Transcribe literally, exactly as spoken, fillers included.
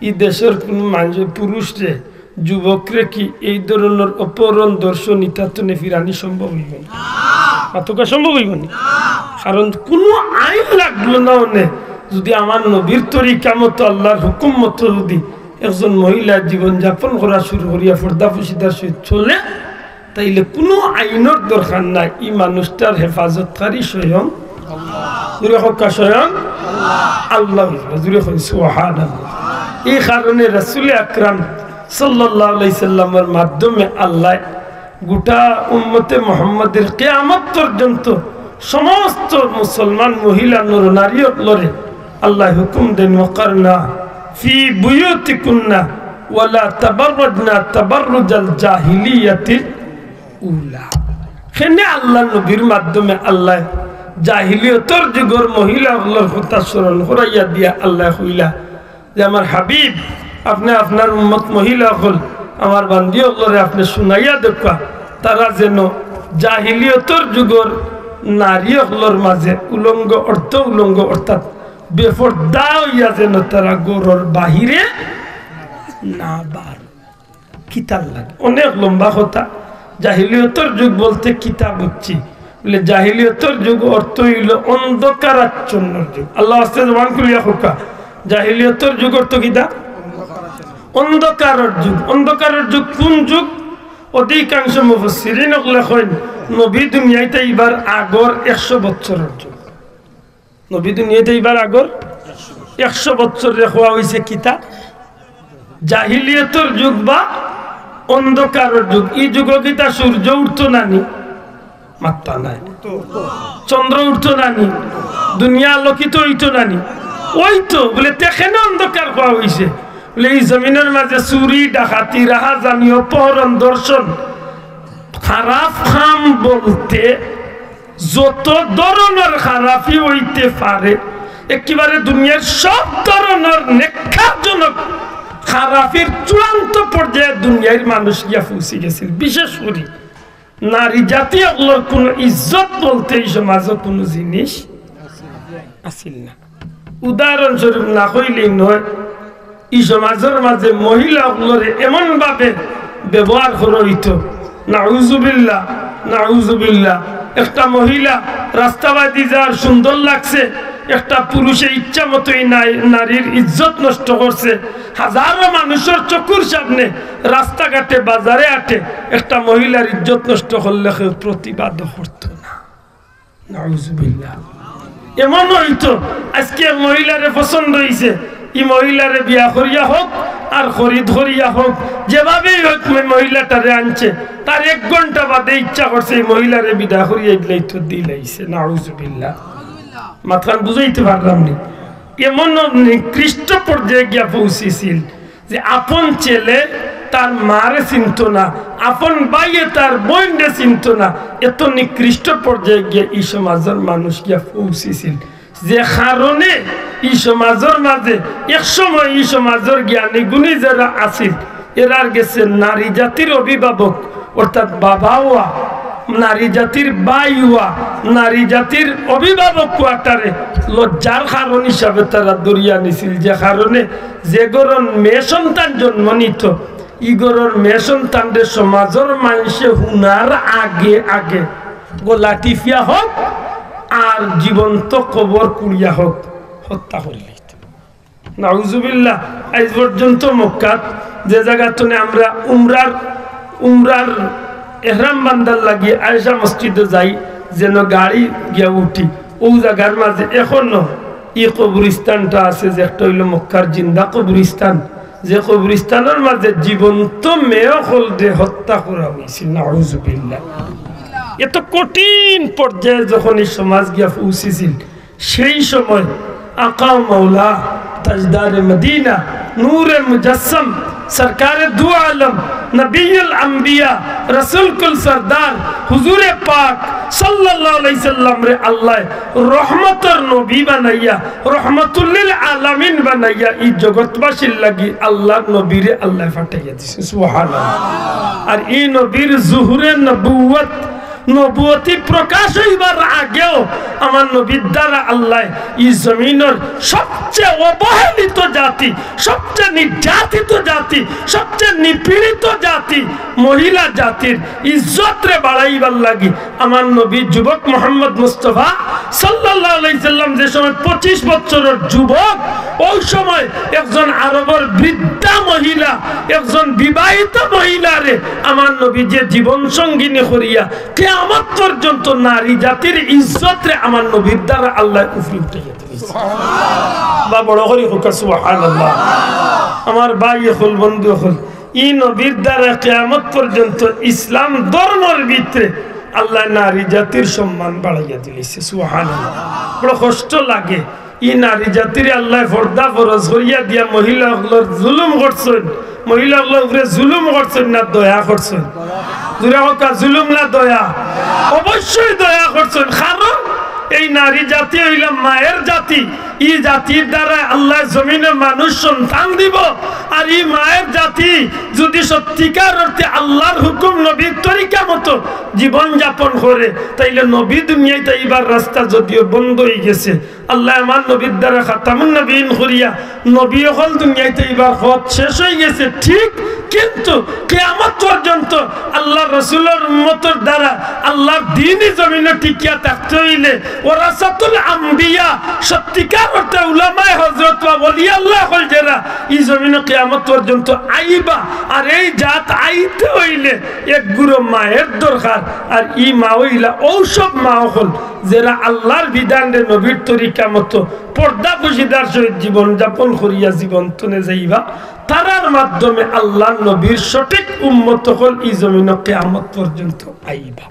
ই দেশর কুনু মানুষ, পুরুষরে, যুবকরে কি এই ধরনর অপহরণ, ধর্ষণ, ইতা থনে ফিরানি সম্ভব অইবো নি? মাতউক্কা, সম্ভব অইবো নি? কারণ কুনু আইন লাগলো না অনে। যুদি আমার নবীর তরিকা মতো, আল্লার হুকুম মতো যুদি একজন মহিলা জীবন যাপন করা শুরু করিয়া পর্দা পুশিদার সহিত চলে, তাইলে কুনু আইনর দরকার নাই, ই মানুষটার হেফাজতকারী স্বয়ং, জুরে কউক্কা, স্বয়ং আল্লাহ। জুরে কইন সুবহানাল্লাহ। ই কারণে রাসুলে আকরাম সাল্লাল্লাহু আলাইহি সাল্লামর মাধ্যমে আল্লায় গোটা উম্মতে মুহাম্মদীর কিয়ামত পর্যন্ত সমস্ত মুসলমান মহিলা নর নারী অকলরে আল্লায় হুকুম দেইন, "ওয়াকারনা ফি বুয়ুতিকুন্না ওয়ালা তাবাররাজনা তাবাররুজাল জাহিলিয়াতিল উলা।" কেনে আল্লার নবীর মাধ্যমে আল্লায় জাহিলিয়তর যুগর মহিলা অকলর কথা স্মরণ করাইয়া দিয়া আল্লায় কইলা যে, "আমার হাবিব, আপনে আপনার উম্মত মহিলা অকল, আমার বান্দি অকলরে আপনে শুনাইয়া দেউক্কা, তারা যেন জাহিলিয়তর যুগর নারী অকলর মাঝে উলঙ্গ, অর্ধ উলঙ্গ, অর্থাৎ বেপর্দা অইয়া যেন তারা ঘরর বাহিরে না বার।" কিতার লাগি? অনেক লম্বা কথা। জাহিলিয়তর যুগ বলতে কিতা বুঝছি? বলে, জাহিলিয়তর যুগ অর্থ অইলো অন্ধকারাচ্ছন্নর যুগ। আল্লার ওয়াস্তে জবান খুলিয়া কউক্কা, জাহিলিয়তর যুগ অর্থ কিতা? অন্ধকারর যুগ। অন্ধকারর যুগ কুন যুগ? অধিকাংশ মুফাসসিরিন অকলে কইন, নবী দুনিয়াইত আইবার আগর একশো বছরর যুগ। নবী দুনিয়াইত আইবার আগর একশো বছররে কওয়া অইছে কিতা? জাহিলিয়তর যুগ বা অন্ধকারর যুগ। ই যুগো কিতা সূর্য উঠতো না নি? মাত্তা নাই। চন্দ্র উঠতো না নি? দুনিয়া আলোকিত অইতো না নি? অইতো। বলে, তে কেনে অন্ধকার কওয়া অইছে? বলে, ই জমিনর মাঝে চুরি, ডাকাতি, রাহাজানি, অপহরণ, ধর্ষণ, খারাপ কাম বলতে যত ধরনর খারাপি অইতে পারে, একেবারে দুনিয়ার সব ধরনর নেককারজনক খারাপির চূড়ান্ত পর্যায়ে দুনিয়ার মানুষ গিয়া পৌঁছি গেছিল। বিশেষ করি নারী জাতি অকলর কুনু ইজ্জত বলতে ই সমাজো কুনু জিনিস আছিল না। উদাহরণস্বরূপ না কইলেই নয়, ই সমাজর মাঝে মহিলা অকলরে এমন ভাবে ব্যবহার করা অইতো, নাউজুবিল্লাহ, নাউজুবিল্লাহ। একটা মহিলা রাস্তাবাদি যার সুন্দর লাগছে, একটা পুরুষে ইচ্ছা মতো ই নাই-, নারীর ইজ্জত নষ্ট করছে। হাজারো মানুষর চকুর সামনে রাস্তাঘাটে, বাজারে হাটে একটা মহিলার ইজ্জত নষ্ট করলে কেউ প্রতিবাদও করতো না। নাউজুবিল্লাহ। এমন অইতো, আজকে এক মহিলারে পছন্দ অইছে, ই মহিলারে বিয়া করিয়া হোক আর খরিদ করিয়া হোক, যেভাবেই হোক, ম-, মহিলাটারে আনছে, তার এক ঘন্টা বাদে ইচ্ছা করছে ই মহিলারে বিদায় করিয়া দিলাইতো, দিলাইছে। নাউজুবিল্লাহ। মাতখান বুঝাইতে পারলাম নি? এমন নিকৃষ্ট পর্যায়ে গিয়া পৌঁছিছিল যে আপন ছেলে তার মারে চিনতো না, আপন ভাইয়ে তার বইনরে চিনতো না। এত নিকৃষ্ট পর্যায়ে গিয়া ই সমাজর মানুষ গিয়া পৌঁছিছিল, যে কারণে ই সমাজর মাঝে এক সময় ই সমাজর জ্ঞানী গুণী যারা আছিল, এরার গেছে নারী জাতির অভিভাবক, অর্থাৎ বাবা অওয়া, নারী জাতির ভাই অওয়া, নারী জাতির অভিভাবক অওয়াটারে লজ্জার কারণ হিসাবে তারা ধরিয়া নিছিল, যে কারণে যে ঘরর মেয়ে সন্তান জন্ম নিতো, ই ঘরর মেয়ে সন্তানরে সমাজর মানষে হুনার আগে আগে গলা টিপিয়া হোক আর জীবন্ত কবর কুড়িয়া হোক, হত্যা করিলাইতো। নাউজুবিল্লাহ। আইজ পর্যন্ত মক্কাত যে জাগা থনে আমরা উমরার, উমরার এহরাম বান্ধার লাগি আয়েশা মসজিদো যাই, যেন গাড়ি গিয়া উঠি, অউ জাগার মাঝে এখনো ই কবরস্থানটা আছে, যে একটা অইলো মক্কার জিন্দা কবরস্থান, যে কবরস্থানর মাঝে জীবন্ত মেয়ে অকলরে হত্যা করা অইছিল। নাউজুবিল্লাহ। এত কঠিন পর্যায়ে যখন ই সমাজ গিয়া পৌঁছিছিল, সেই সময় আকা মাওলা, তাজদারে মদিনা, নূরে মুজাসসম, সরকারে দু আলম, নবিয়ুল আম্বিয়া, রসুল কুল সরদার, হুজুরে পাক সাল্লাল্লাহু আলাইহি সাল্লামরে আল্লায় রহমতর নবী বানাইয়া, রহমতুল্লিল আলামিন বানাইয়া ই জগৎবাসীর লাগি আল্লার নবীরে আল্লায় পাঠাইয়া দিছে। সুবহানাল্লাহ। আর ই নবীর জুহুরে নবুয়ত নবুয়তি প্রকাশ অইবার আগেও আমার নবীর দ্বারা আল্লায় ই জমিনর সবচেয়ে অবহেলিত জাতি, সবচেয়ে নির্যাতিত জাতি, সবচেয়ে নিপীড়িত জাতি, মহিলা জাতির ইজ্জতরে বাড়াইবার লাগি আমার নবী যুবক মোহাম্মদ মুস্তফা সাল্লাল্লাহু আলাইহি সাল্লাম যে সময় পঁচিশ বছরর যুবক, ওই সময় একজন আরবর বৃদ্ধা মহিলা, একজন বিবাহিত মহিলারে আমার নবী যে জীবন সঙ্গিনী করিয়া কিয়ামত পর্যন্ত নারী জাতির ইজ্জতরে আমার নবীর দ্বারা আল্লায় উপরে উঠাইয়া দিছে। বা বড় করি কউক্কা সুবহানাল্লাহ। আমার ভাই অকল, বন্ধু অকল, ই নবীর দ্বারা কিয়ামত পর্যন্ত ইসলাম ধর্মর ভিতরে আল্লায় নারী জাতির সম্মান বাড়াইয়া দিলিছে। সুবহানাল্লাহ। বড় কষ্ট লাগে। ই নারী জাতিরে আল্লায় পর্দা ফরজ করিয়া দিয়া মহিলা অকলর জুলুম করছইন, মহিলা অকলর উপরে জুলুম করছইন না দয়া করছইন? জুরে কউক্কা, জুলুম না দয়া? অবশ্যই দয়া করছইন, কারণ এই নারী জাতি অইলা মায়ের জাতি। ই জাতির দ্বারা আল্লায় জমিনে মানুষ সন্তান দিবো। আর ই মায়ের জাতি যুদি সত্যিকার অর্থে আল্লার হুকুম নবীর তরিকা মতো জীবন যাপন করে, তাইলে নবী দুনিয়াইত আইবার রাস্তা যদিও বন্ধ অইগেছে, আল্লায় আমার নবীর দ্বারা খাতামুন নবীন করিয়া নবী অকল দুনিয়াইত আইবার পথ শেষ অইগেছে ঠিক, কিন্তু কিয়ামত পর্যন্ত আল্লার রসুলর উম্মতর দ্বারা আল্লার দ্বীন ই জমিনো টিকিয়া থাকতে অইলে ওয়ারাসাতুল আম্বিয়া, সত্যিকার অর্থে উলামায়ে হযরত বা ওলি আল্লাহ অকল যেরা ই জমিনো কিয়ামত পর্যন্ত আইবা। আর এই জাত আইতে অইলে এক গুরু মায়ের দরকার। আর ই মা অইলা অউ সব মা অকল যেরা আল্লার বিধানরে নবীর তরিকা মতো পর্দা পুশিদার সহিত জীবন যাপন করিয়া জীবন তনে যাইবা। তারার মাধ্যমে আল্লার নবীর সঠিক উম্মত অকল ই জমিনো কিয়ামত পর্যন্ত আইবা।